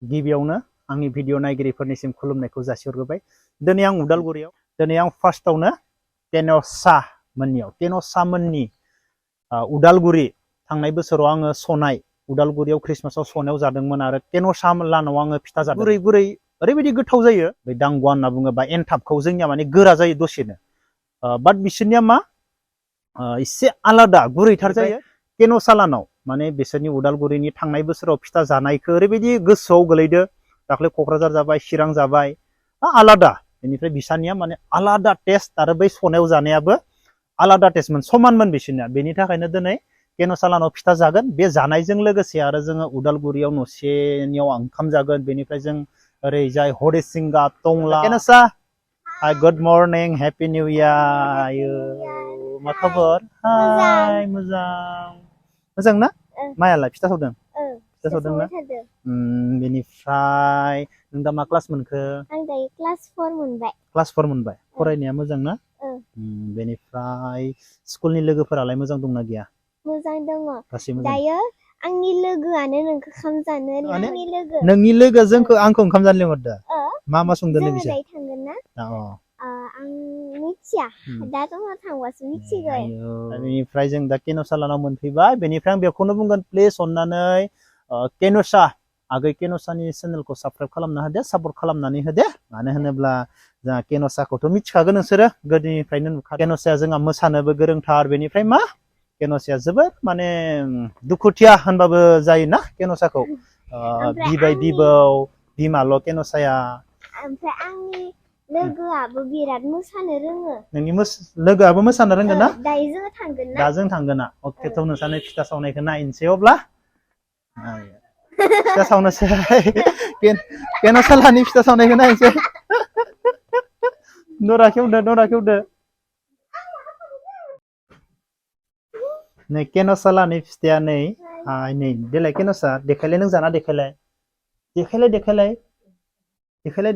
गिबियावनो आंनि भिडिअ नायगिरिफोरनिसिम खुलुमनायखौ जासिहरग्रोबाय। दिनै आं उदालगुरियाव दिनै आं फार्स्टआवनो केन'चा मोननि उदालगुरि थांनाय बोसोराव आङो सनाय उदालगुरियाव ख्रिस्टमासाव सनायाव जादोंमोन आरो केन'चा लानाव आङो फिथा जादों। गुरै गुरै ओरैबायदि गोथाव जायो। बे दांगवा होनना बुङो बा एनथाबखौ जोंनिया माने गोरा जायो दसेनो। बाट बिसोरनिया मा एसे आलादा गुरैथार जायो। केन'चा लानाव माने बिसोरनि उदालगुरिनि थांनाय बोसोराव फिथा जानायखौ ओरैबायदि गोसोआव गोलैदो। दाख्लै क'क्राझार जाबाय, चिरां जाबाय, आलादा। बेनिफ्राय बिसानिया माने आलादा टेस्ट आरो बै सनायाव जानायाबो आलादा टेस्टमोन, समानमोन बिसोरनिया। बेनि थाखायनो दिनै केन'चा लानाव फिथा जागोन। बे जानायजों लोगोसे आरो जोङो उदालगुरियाव न'सेनियाव ओंखाम जागोन। बेनिफ्राय जों ओरैजाय हरिसिंगा, टंला। केन'चा, good morning, happy new year. मा खबर? हाय, मोजां ना? मायालाय फिथा सावदों? फिथा सावदों ना? बेनिफ्राय नों दा मा क्लास मोनखो? आं दायो क्लास 4 मोनबाय। क्लास 4 मोनबाय। फरायनाया मोजां ना? बेनिफ्राय स्कुलनि लोगोफोरालाय मोजां दंना गैया? मोजां दङ। गासैबो दायो आंनि लोगोआनो नोंखौ ओंखाम जानो आंनि लोगो। नोंनि लोगो आंखौ ओंखाम जानो लिंहरदो? मा संदोंलै बिसोर? दायो थांगोन ना? आं मिथिया। दा जोंहा थांबासो मिथिगोन। बेनिफ्राय जों दा केन'चा लानाव मोनफैबाय। बेनिफ्राय आं बेखौनो बुंगोन, प्लिज अननानै केन'चा आगै केन'चानि चेनेलखौ साबस्क्राइब खालामना होदो, सापर्ट खालामनानै होदो। मानो होनोब्ला जोंहा केन'चाखौथ' मिथिखागोन नोंसोरो, गोदोनिफ्रायनो नुखादों। केन'चाया जोंहा मोसानोबो गोरोंथार। बेनिफ्राय मा केन'चाया जोबोद माने दुखुथिया होनबाबो जायोना केन'चाखौ। बिबौ बिमाल' केन'चाया। ओमफ्राय आंनि लोगोआबो बिराद मोसानो रोङो। नोंनि लोगोआबो मोसानो रोंगोन ना? दायो जों थांगोन ना? दा जों थांगोन ना? अके, थ' नोंसानि फिथा सावनायखौ नायनोसै अब्ला। फिथा सावनोसै। केन'चा लानि फिथा सावनायखौ नायनोसै। नरा खेवदो। नै केन'चा लानि फिथाया नै देलाय केन'चा देखायलाय, नों जाना देखायलाय।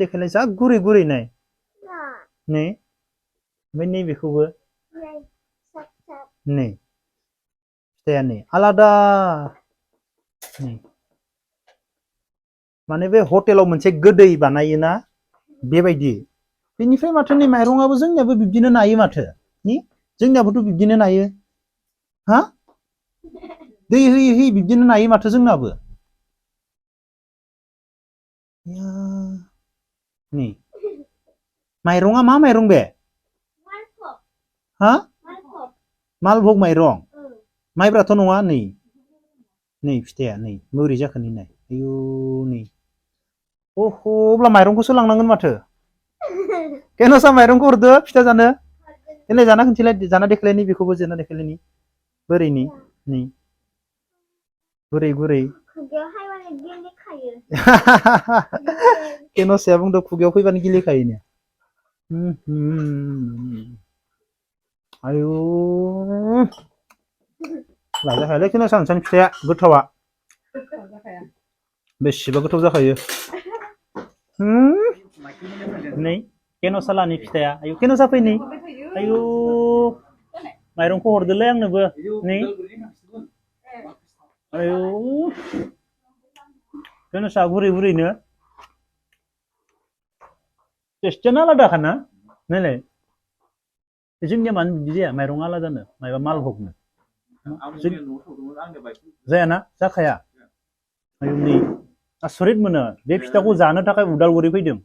देखायलाय जा गुरै नै। नै ओमफ्राय नैबेखौबो नै फिथाया नै आलादा। माने बे हटेलाव मोनसे गोदै बानायोना बेबायदि। बेनिफ्राय माथो नै माइरंआबो जोंनियाबो बिब्दिनो नायो माथो। जोंनियाबोथ' बिब्दिनो नायो। हा? दै होयै बिब्दिनो नायो माथो जोंनाबो। नै माइरङा मा माइरं बे? हा? मालभग माइरं। माइब्राथ' नङा। नै फिथाया नै बोरै जाखो नाय। आयु नै अब्ला माइरंखौसो लांनांगोन माथो। केन'चा माइरंखौ हरदो फिथा जानो। देलाय जाना खिन्थिलाय, जाना देखायलाय, बेखौबो जाना देखायलाय। बोरैनि नै गुरै। केन'चाया बुंदों खुगायाव फैबानो गिलिखायोनो। आयु लाजाखायालै केन'चा नोंसानि फिथाया गोथावा। बेसेबा गोथाव जाखायो। नै केन'चा लानि फिथाया। आयु केन'चा फै नै। आयु माइरंखौ हरदोलै आंनोबो नै। आयु केन'चा गुरैनो टेस्टानो आलादाखा ना? नायलाय जोंनिया मानो बिदि जाया? माइरं आलादानो मायबा मालभगनो जायाना? जाखाया। आयु नै आसरित मोनो। बे फिथाखौ जानो थाखाय उदालगुरि फैदों।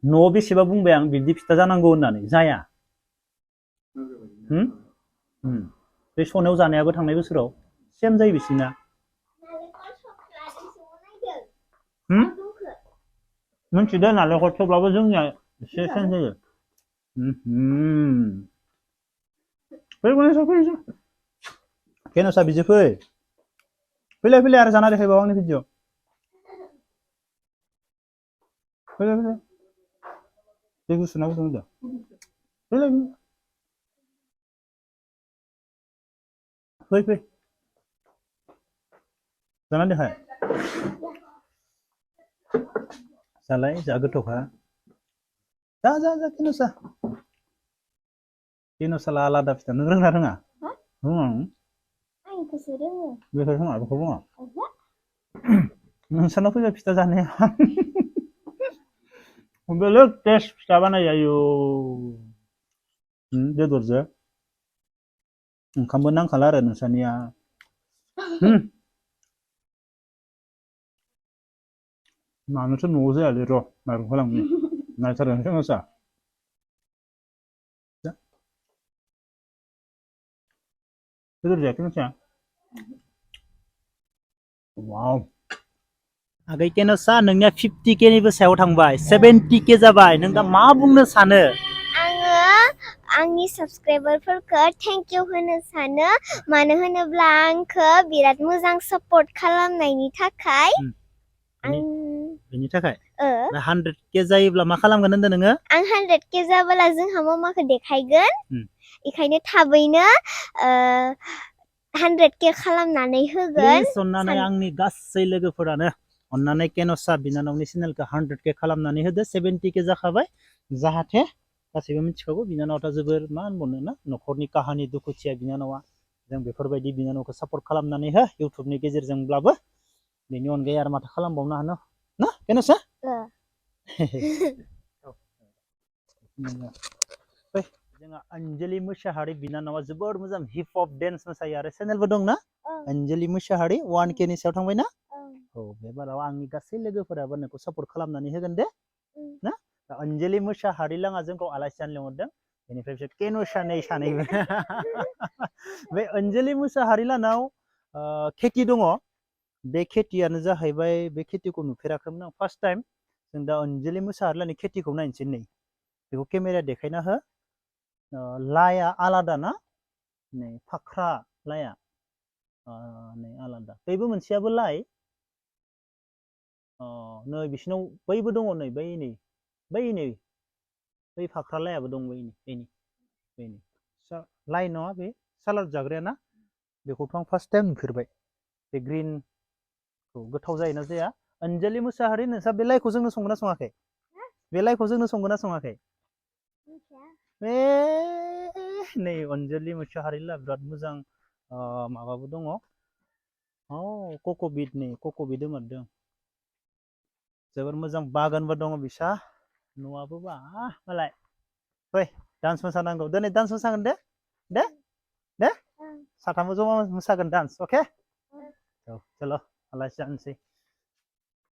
न'आव बेसेबा बुंबाय आं बिदि फिथा जानांगौ होननानै, जाया। बे सनायाव जानायाबो थांनाय बोसोराव सेम जायो बिसोरना। मिथिदों नालेंखर, थेवब्लाबो जोंनिया एसे चेन्ज जायो। केन'चा बिजों फैलाय आरो जाना देखायबाव आंनि भिडिअ। फैलाय दै गुसु ना गुदुं होदो। फै जाना देखाय। जालाय जा गोथावखा। जा केन'चा आलादा फिथा। नों रोंना रोङा? आं इखौसो रोङो। बेखौ रोङा? नोंसानाव फैबा फिथा जानाया बेलेग टेस्ट फिथा बानायो आयौ बेदरजों ओंखामबो नांखाला आरो नोंसानिया मानोथो न'आव जायालै र' माइरंखौ लांनि नायथारगोन केन'सा बेदर जाया केन'सा वाव आगै केन'सा नोंनिया 50K निबो सायाव थांबाय 70K जाबाय नों दा मा बुंनो सानो आङो आंनि साबस्क्राइबारफोरखौ थेंक इउ होनो सानो मानो होनोब्ला आंखौ बिराद मोजां सापर्ट खालामनायनि थाखाय बेनि थाखाय 100K जायोब्ला मा खालामगोन होनदों नोङो आं 100K जाबोला जोंहा मामाखौ देखायगोन बेखायनो थाबैनो 100K खालामनानै होगोन प्लिज अननानै आंनि गासै लोगोफोरानो अननानै केन'सा बिनानावनि चेनेलखौ 100K खालामनानै होदो 70K जाखाबाय जाहाथे गासैबो मिथिखागौ बिनानावथा जोबोर मा होनबावनो ना न'खरनि काहानि दुखुथिया बिनानावा जों बेफोरबायदि बिनानावखौ सापर्ट खालामनानै हो इउटुबनि गेजेरजोंब्लाबो बेनि अनगायै आरो माथो खालामबावनो हानो ना केन'सा जोंहा अन्जलि मुसाहारि बिनानावा जोबोर मोजां हिप हप डेन्स मोसायो आरो चेनेलबो दंना अन्जलि मुसाहारि 1K नि सायाव थांबायना औ बे बाराव आंनि गासै लोगोफोराबो नोंखौ सापर्ट खालामनानै होगोन दे ना अन्जलि मुसाहारि लाङा जोंखौ आलासि जानो लिंहरदों बेनिफ्राय बिसोर केन'सा नै सानैबो बे अन्जलि मुसाहारि लानाव खेथि दङ बे खेथियानो जाहैबाय बे खेथिखौ नुफेराखैमोन आं फार्स्ट टाइम जों दा अन्जलि मुसाहारि लानि खेथिखौ नायनोसै नै बेखौ केमेरा देखायना हो लाया आलादा ना नै फाख्रा लाया नै आलादा बैबो मोनसेयाबो लाइ नै बिसिनाव बैबो दङ नै बै फाख्रा लायाबो दं बैनि लाइ नङा बे सालाद जाग्राया ना बेखौथ' आं फार्स्ट टाइम नुफेरबाय बे ग्रिनखौ गोथाव जायोना जाया अन्जलि मुसाहारि नोंस्रा बे लाइखौ जोंनो संगोन ना सङाखै बे लाइखौ जोंनो संगोन ना सङाखै नै अन्जलि मुसाहारिला बिराद मोजां माबाबो दङ कक'बिट नै कक'बिट होमारदों जोबोर मोजां बागानबो दङ बिसा न'आबो बा मालाय फै डान्स मोसानांगौ दिनै डान्स मोसागोन दे साथामबो जमा मोसागोन डान्स अके औ चल' आलासि जानोसै